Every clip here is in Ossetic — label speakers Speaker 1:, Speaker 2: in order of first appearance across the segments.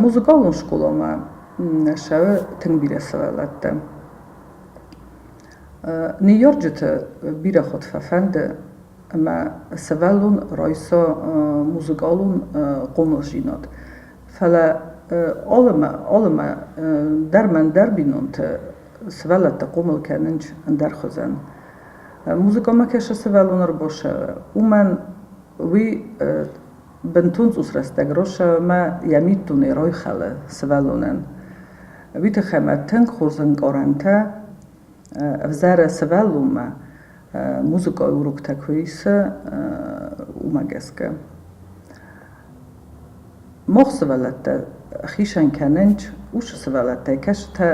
Speaker 1: Музыкалон скъоламӕ ссӕуы тынг бирӕ сывӕллӕттӕ. Ныййарджыты бирӕ хатт фӕфӕнды, ӕмӕ сывӕллон райса музыкалон хъомылдзинад. Фӕлӕ алымӕ дӕр мӕ ӕндӕр бинонты сывӕллӕттӕ хъомыл кӕнынц ӕндӕрхуызӕн. Музыкӕмӕ кӕсы сывӕллон ӕрбацӕуы, уымӕн уый бынтон цъус рӕстӕг росӕмӕ йӕ миддуне райхӕлы сывӕллонӕн. Уый тыххӕй мӕ тынг хорз ӕнкъарӕнтӕ ӕвзӕры сывӕллонмӕ музыкӕйы уроктӕ куы исы, уымӕ гӕсгӕ. Мах сывӕллӕттӕ хицӕн кӕнынц уыцы сывӕллӕттӕй, кӕцытӕ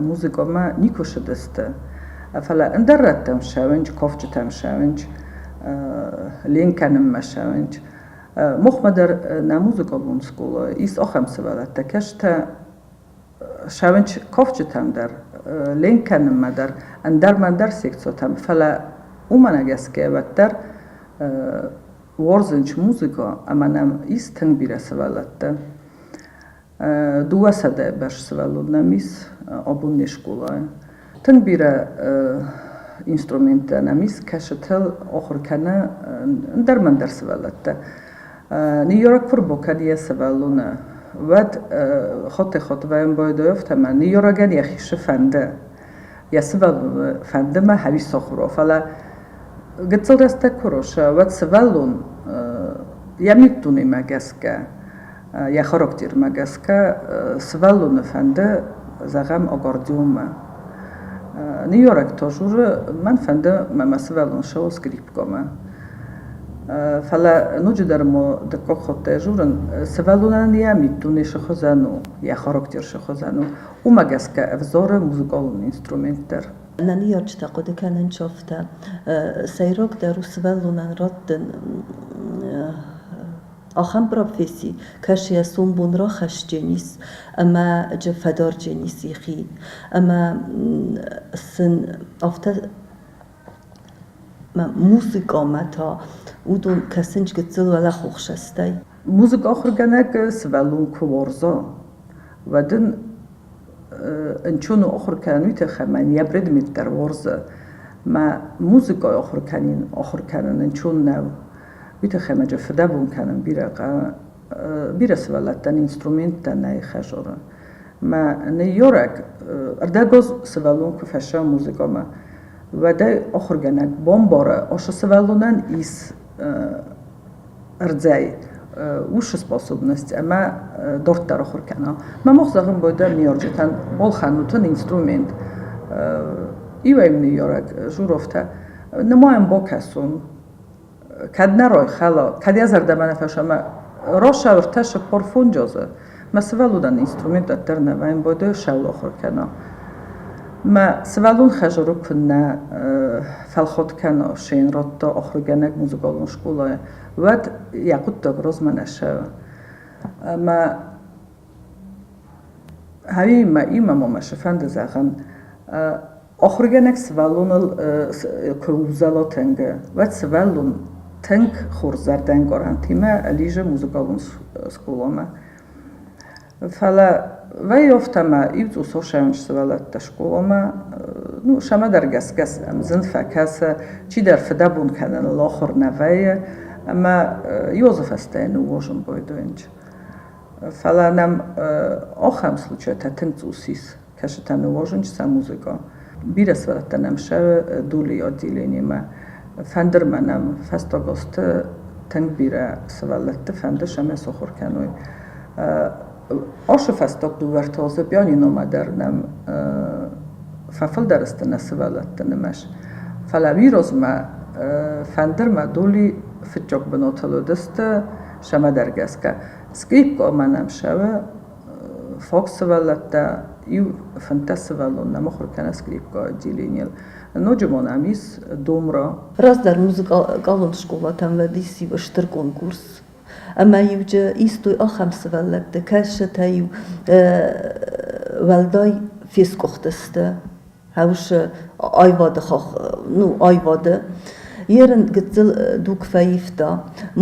Speaker 1: музыкӕмӕ никуы цыдысты, фӕлӕ ӕндӕр рӕттӕм ссӕуынц, кафджытӕм ссӕуынц, ленк кӕнынмӕ ссӕуынц. Махмӕ дӕр нӕ музыкалон скъолайы ис ахӕм сывӕллӕттӕ, кӕцытӕ ссӕуынц кафджытӕм дӕр, ленк кӕнынмӕ дӕр, ӕндӕрмӕ ӕндӕр секциятӕм, фӕлӕ уымӕн ӕгӕсгӕ уӕддӕр уарзынц музыкӕ ӕмӕ нӕм ис тынг бирӕ сывӕллӕттӕ. 200 бӕрц сывӕллон нӕм ис абон не скъолайы. Тынг бирӕ инструменттӕ нӕм ис, кӕцытыл ахуыр кӕны ӕндӕр-мӕндӕр сывӕллӕттӕ. Ныййарӕг куы рбакӕны йӕ сывӕллоны, уӕд хаттӕй-хатт вӕййӕм байдайы афтӕ, ӕмӕ ныййарӕгӕн йӕхи цы фӕнды, йӕ сывӕллоны фӕнды мӕ хӕви сахуыр уа, фӕлӕ гыццыл рӕстӕг куы роса, уӕд сывӕллон йӕ миддунемӕ гӕсгӕ, йӕ характермӕ гӕсгӕ сывӕллоны фӕнды, зӕгъӕм, аккордеонмӕ. Ныййарӕг та журы, мӕн фӕнды мӕ мӕ сывӕллон ссӕуа скрипкӕмӕ. Фӕлӕ ноджыдӕр ма дыккаг хатт журын, сывӕллонӕн йӕ миддуне цы хуызӕн у, йӕ характер цы хуызӕн у, уымӕ гӕсгӕ ӕвзары музыкалон инструмент дӕр.
Speaker 2: Нӕ ныййарджытӕ хъуыды кӕнынц афтӕ, сӕйрагдӕр у сывӕллонӕн раттын ахӕм професси, кӕцы йӕ сомбон рахӕсдженис ӕмӕ джы фӕдардженис йӕхи. Ӕмӕ сын афтӕ музыкӕмӕ та уыдон кӕсынц гыццыл уӕлӕхохсӕстӕй.
Speaker 1: Музыкӕ ахуыргӕнӕг сывӕллон куы уарза, уӕд ын ӕнцон у ахуыр кӕнын уый тыххӕй ӕмӕ йын йӕ предмет дӕр уарзы. Мӕ музыкӕйы ахуыр кӕнин, ахуыр кӕнын ӕнцон нӕу. Уый тыххӕй ӕмӕ фыдӕбон кӕнын бирӕ бирӕ сывӕллӕттӕн инструменттӕ нӕй хӕзоры. Мӕ ныййарӕг ӕрдӕгоз сывӕллон куы фӕсӕ музыкӕмӕ, уӕд ӕй ахуыргӕнӕг бамбары, ацы сывӕллонӕн ис ӕрдзӕй уыцы способность ӕмӕ дарддӕр ахуыр кӕна. Мӕ мах зӕгъын байдайӕм ныййарджытӕн балхӕнут инструмент. Иуӕй ныййарӕг Журовтӕ нымайӕм бакӕсон, кӕд нӕ райхӕла, кӕд йӕ зӕрдӕмӕ нӕ фӕса ӕмӕ росӕвӕрдта 45 азы. Мӕ сывӕллонӕн инструмент дӕр нӕ вӕййы, байдайы сӕуыл ахуыр кӕна. Мӕ сывӕллон хӕзоры куыннӕ фӕлхат кӕна, шы йын радта ахуыргӕнӕг музыкалон скъолайы, уӕд йӕ хъуыддаг размӕ нӕ цӕуы. Ӕмӕ Ӕви имӕ ма мӕ цы фӕнды зӕгъын, ахуыргӕнӕг сывӕллоныл куы узӕла тынг, уӕд сывӕллон тынг хорз зӕрдӕнкъарӕнтимӕ лизы музыкалон скъоламӕ. Фӕлӕ вӕййы афтӕ ӕмӕ иу цъус ссӕуынц сывӕллӕттӕ скъоламӕ, ну, цӕмӕдӕр гӕсгӕ сӕм зын фӕкӕсы, чидӕр фыдӕбон кӕныныл ахуыр нӕ вӕййы, ӕмӕ иозы фӕстӕ ныууозын байдайынц. Фӕлӕ нӕм ахӕм случайтӕ тынг цъус ис, кӕцытӕ ныууозынц сӕ музыкӕ. Бирӕ сывӕллӕттӕ нӕм ссӕуы Дулийы отделениемӕ. Фӕндырмӕ нӕм фӕстаг азты тынг бирӕ сывӕллӕтты фӕнды сӕмӕ сахуыр кӕной. Ацы фӕстаг дыууӕ-ӕртӕ азы пианиномӕ дӕр нӕм фӕфылдӕр сты нӕ сывӕллӕтты нымӕц. Фӕлӕ уый размӕ фӕндырмӕ Дули фыццаг бынатыл уыдысты, Сӕмӕдӕр гӕсгӕ скрипкӕмӕ нӕм ссӕуы фаг сывӕллӕттӕ, иу 15 сывӕллон нӕ мыхуыр кӕны скрипкӕ отделенийыл. Ноджы ма нӕм ис домра.
Speaker 2: Раздӕр музыкалон скъолатӕм уыдис иу стыр конкурс. Ӕмӕ-иу дзы истой ахӕм сывӕллӕтты, кӕцытӕ-иу уӕлдай фесгуыхтысты. Хӕусы аивады, ну, аивады. Ерын гыццыл дуг фӕивта.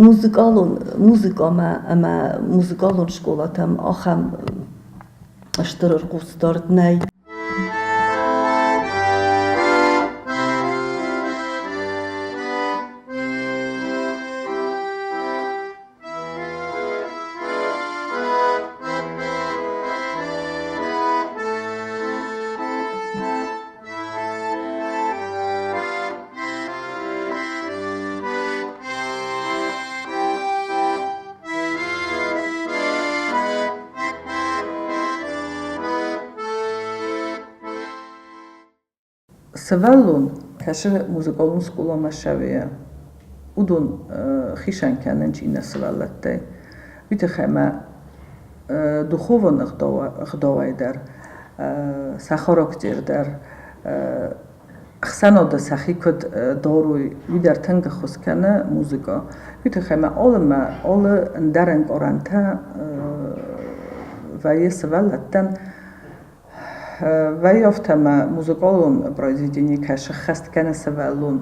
Speaker 2: Музыкалон музыкамӕ ӕмӕ музыкалон скъолатӕм ахӕм стыр ӕрхъусдард нӕй.
Speaker 1: Сывӕллон кӕсы музыкалон скъоламӕ сабийӕ. Уыдон хицӕн кӕнынц иннӕ сывӕллӕттӕй. Уый тыххӕй ма духовон ӕгъдауӕй дӕр, сӕ характер дӕр, ӕхсӕнады сӕхи куыд дарой, уый дӕр тынг ӕххуыс кӕны музыкӕ. Уый тыххӕй ма алымӕ алы ӕндӕр ӕнкъарӕнтӕ вӕййы сывӕллӕттӕн. Вӕййы афтӕ ӕмӕ музыкалон произведени кӕй сӕххӕст кӕны сывӕллон,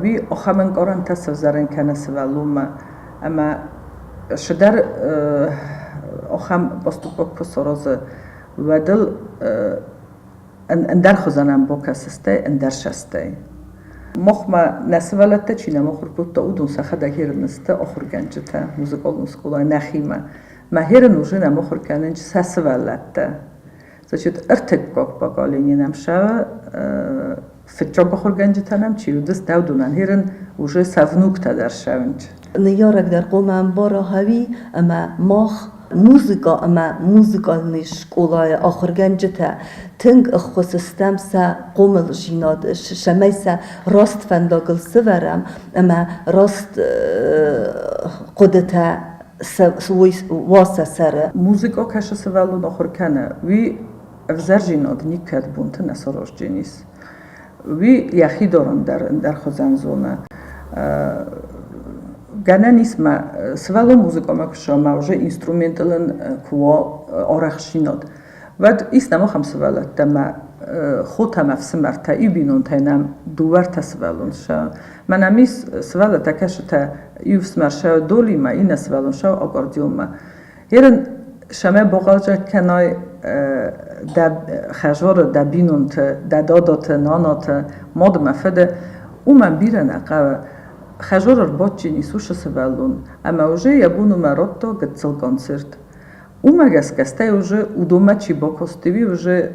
Speaker 1: уый ахӕм ӕнкъарӕнтӕ сӕвзӕрын кӕны сывӕллонмӕ, ӕмӕ цыдӕр ахӕм поступок куы саразы, уӕд ыл ӕндӕр хуызӕн ӕм бакӕсыстӕй, ӕндӕр састӕй. Махмӕ нӕ сывӕллӕттӕ чи нӕм ахуыр кодта, уыдон сӕхӕдӕг ерынысты ахуыргӕнджытӕ музыкалон скъолайы нӕхимӕ. Мӕ херын уже нӕм ахуыр кӕнынц сӕ сывӕллӕттӕ. Значит, ӕртыккаг поколение нӕм сӕ фыццаг ахуыргӕнджытӕ нӕм чи уыдысты, уыдонӕн херын уже сӕ внуктӕ дӕр ссӕуынц.
Speaker 2: Ныййарӕг дӕр хъуамӕ ӕмбара хӕуи ӕмӕ мах музыка ӕмӕ музыкальный скъолайы ахуыргӕнджытӕ тынг ӕххуыс стӕм сӕ хъомылдзинад, цӕмӕй сӕ раст фӕндагыл сывӕрӕм ӕмӕ раст хъуыдытӕ уа сӕ сӕры.
Speaker 1: Музыка кӕсы сывӕллон ахуыр кӕны, уый ӕвзӕрдзинад никӕд бонты нӕ сараздзӕнис. Уый йӕхи дарын дӕр ӕндӕр хуызӕн зоны. Гӕнӕн ис ма сывӕллон музыкамӕ куы ссӕуа, уже инструментыл ын куы уа арӕхстдзинад, уӕд ис нӕм ахӕм сывӕллӕттӕ мӕ хотӕ мӕ ӕфсымӕртӕ, иу бинонтӕй нӕм дыууӕртӕ сывӕллон ссӕуы. Мӕнӕ мис сывӕллӕттӕ кӕсытӕ иу ӕфсымӕр ссӕуы долимӕ, иннӕ сывӕллон ссӕуы аккордеонмӕ. Ерын сӕмӕ бохъӕлдзӕг кӕнай дӕ хӕзоры, дӕ бинонты, дӕ дадаты, нанаты, мад ӕмӕ фыды, уымӕн бирӕ нӕ хъӕуы. Хӕзор ӕрбадджын ис уыцы сывӕллон, ӕмӕ уже йӕ бон уымӕ радта гыццыл концерт. Уымӕ гӕсгӕ стӕй уже уыдонмӕ чи бакасти, уый уже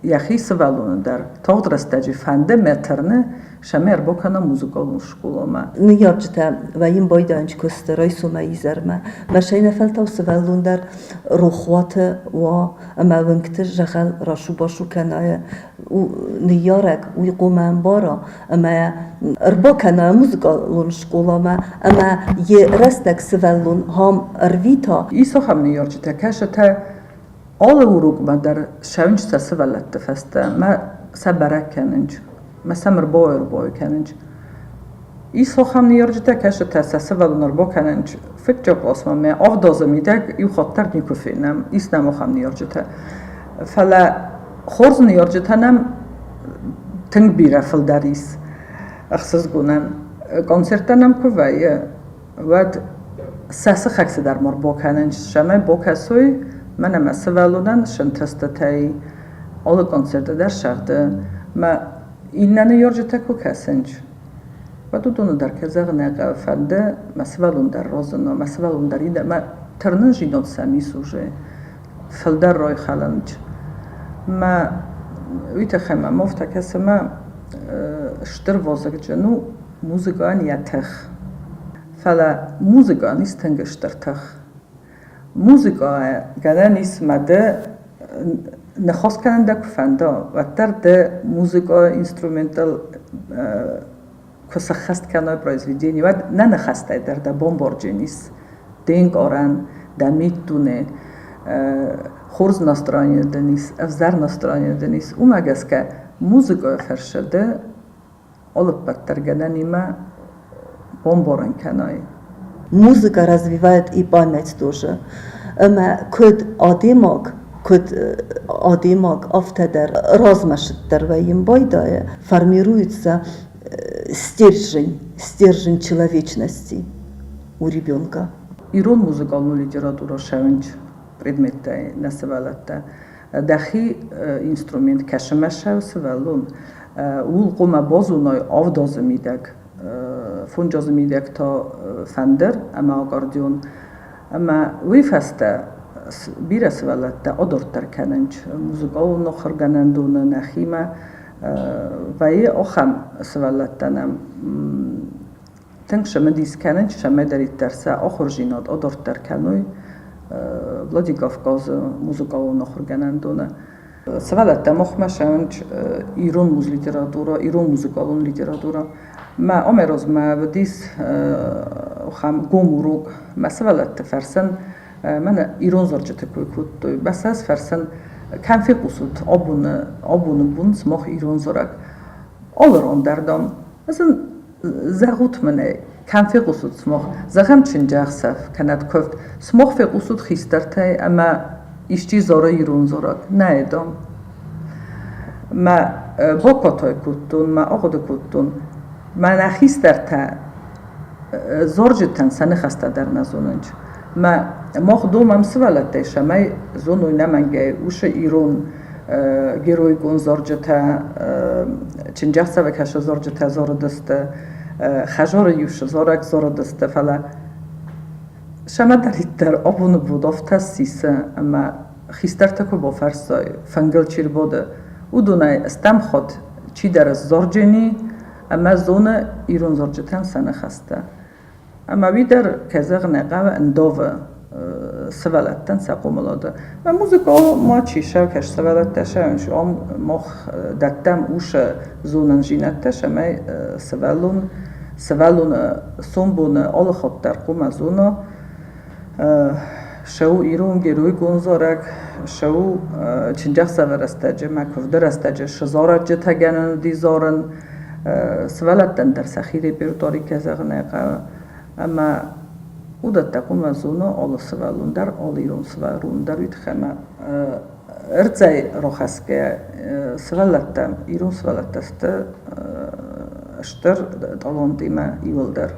Speaker 1: йӕхи сывӕллоны дӕр тагъд рӕстӕджы фӕнды мӕ тырны, сӕмӕ ӕрбакӕна музыкалон скъоламӕ.
Speaker 2: Ныййарджытӕ вӕййын байдайынц куысты райсомӕй изӕрмӕ. Мӕ фӕлтау сывӕллон дӕр рохуаты уа ӕмӕ уынгты зӕгъӕл расу-басу кӕна ныййарӕг, уый хъуамӕ ӕмбара ӕмӕ ӕрбакӕна музыкалон скъоламӕ ӕмӕ йӕ рӕстӕг сывӕллон ам ӕрвита.
Speaker 1: Ис ахӕм ныййарджытӕ, кӕсытӕ алы урокмӕ дӕр ссӕуынц сӕ сывӕллӕтты фӕстӕ мӕ сӕ бӕрӕг кӕнынц, мӕ сӕм ӕрбауай-ӕрбауай кӕнынц. Ис ахӕм ныййарджытӕ, кӕсытӕ сӕ сывӕллон ӕрбакӕнынц фыццаг къласмӕ мӕ авд азы мидӕг иу хатт дӕр никуы фенӕм. Ис нӕм ахӕм ныййарджытӕ. Фӕлӕ хорз ныййарджытӕ нӕм тынг бирӕ фылдӕр ис ӕхсызгонӕн. Концерттӕ нӕм куы вӕййы, уӕд сӕ сыхаг цыдӕр ма рбакӕнынц, цӕмӕй бакӕсой, мӕнӕ мӕ сывӕллонӕн сӕнтӕстытӕй алы концерты дӕр сӕгъды. Мӕ иннӕ ныййарджытӕ куы кӕсынц, уӕд уыдоны дӕр, кӕй зӕгъын ӕй хъӕуы, фӕнды мӕ сывӕллон дӕр разына, мӕ сывӕллон дӕр иннӕ, мӕ тырнындзинад сӕм ис уже, фылдӕр райхӕлынц. Мӕ уый тыххӕй мӕм афтӕ кӕсы, мӕ стыр вазыгджын у музыкӕйӕн йӕ тых. Фӕлӕ музыкӕйӕн ис тынг стыр тых. Музыкӕйӕ гӕнӕн ис мӕ ды ныхас кӕнын дӕ куы фӕнда, уӕддӕр ды музыкӕйы инструментыл куы сӕххӕст кӕнай произведени, уӕд нӕ ныхӕстӕй дӕр дӕ бомбарджын ис де нкъарӕн, дӕ миддуне, хорз настроение дын ис, ӕвзӕр настроение дын ис. Уымӕ гӕсгӕ музыкӕйы фӕрцы ды алыппӕт дӕр гӕнӕнимӕ бомбарын кӕнай.
Speaker 2: Музыка развивает и память тоже. Ӕмӕ куыд адӕймаг, куыд адӕймаг, афтӕ дӕр размӕ сыддӕр вӕййын байдайы, формируется. стержень, стержень человечности у ребенка.
Speaker 1: Ирон музыкалон литературӕ сӕвынч предметтӕй нӕ сывӕллӕттӕ. Дӕхи инструмент кӕсынмӕ ссӕуы сывӕллон, ууыл хъуамӕ базоной авд азы мидӕг, фондз азы мидӕг та фӕндыр ӕмӕ аккордеон. Ӕмӕ уый фӕстӕ бирӕ сывӕллӕттӕ адарддӕр кӕнынц музыкалон ахуыргӕнӕндоны нӕхимӕ. Вӕййы ахӕм сывӕллӕттӕ нӕм тынг цымыдис кӕнынц, цӕмӕйдӕриддӕр сӕ ахуырдзинад адарддӕр кӕной Владикавказы музыкалон ахуыргӕнӕндоны. Сывӕллӕттӕ махмӕ ссӕуынц ирон музлитературӕ, ирон музыкалон литературӕ. Мӕ амӕй размӕ уыдис ахӕм гом урок. Мӕ сывӕллӕтты фӕрсын мӕнӕ ирон зарджыты кой кодтой. Бӕсӕз фӕрсын, кӕм фехъусут абоны, абоны бон сымах ирон зарӕг? Алы ран дӕр, дам. Ӕз ын Зӕгъут мын ӕй, кӕм фехъусут сымах, зӕгъӕм, чындзӕхсӕв кӕнӕд куывд, сымах фехъусут хистӕртӕй ӕмӕ исчи зары ирон зарӕг? Нӕ, дам. Мӕ бакатай кодтон, мӕ ахъуыды кодтон, мӕнӕ хистӕртӕ зарджытӕн сӕ ныхӕстӕ дӕр нӕ зонынц. Мӕ мах домӕм сывӕллӕттӕй, цӕмӕй зоной нӕмӕнгӕй уыцы ирон героикон зарджытӕ, чындзӕхсӕвы кӕсы зарджытӕ зарыдысты, хӕзары иу зарӕг зарыдысты, фӕлӕ цӕмӕдӕриддӕр абоны бон афтӕ ссис, ӕмӕ хистӕртӕ куы бафӕрсой, фынгыл чи рбады, уыдонӕй стӕм хатт чидӕр сзарджени ӕмӕ зоны ирон зарджытӕн сӕ ныхӕстӕ. Ӕмӕ уый дӕр, кӕй зӕгъын ӕй хъӕуы, ӕндавы сывӕллӕттӕн сӕ хъомылады. Мӕ музыкӕ ма чи сӕ кӕс сывӕллӕттӕ сӕ ам мах дӕттӕм уыцы зонындзинӕдтӕ, цӕмӕй сывӕллон сывӕллоны сомбоны алы хатт дӕр хъуамӕ зона, цы у ирон героикон зарӕг, цы у чындзӕхсӕвы рӕстӕджы мӕ куывды рӕстӕджы цы зарӕджытӕ гӕнӕн уыди зарын, сывӕллӕттӕн дӕр сӕхи репертуари кӕй зӕгъын ӕй хъӕуы. Ӕмӕ уыдӕттӕ хъуамӕ зона алы сывӕллон дӕр, алы ирон сывӕллон дӕр, уый тыххӕй ӕмӕ ӕрдзӕй рахӕсгӕ сывӕллӕттӕ, ирон сывӕллӕттӕ сты стыр талантимӕ иуылдӕр.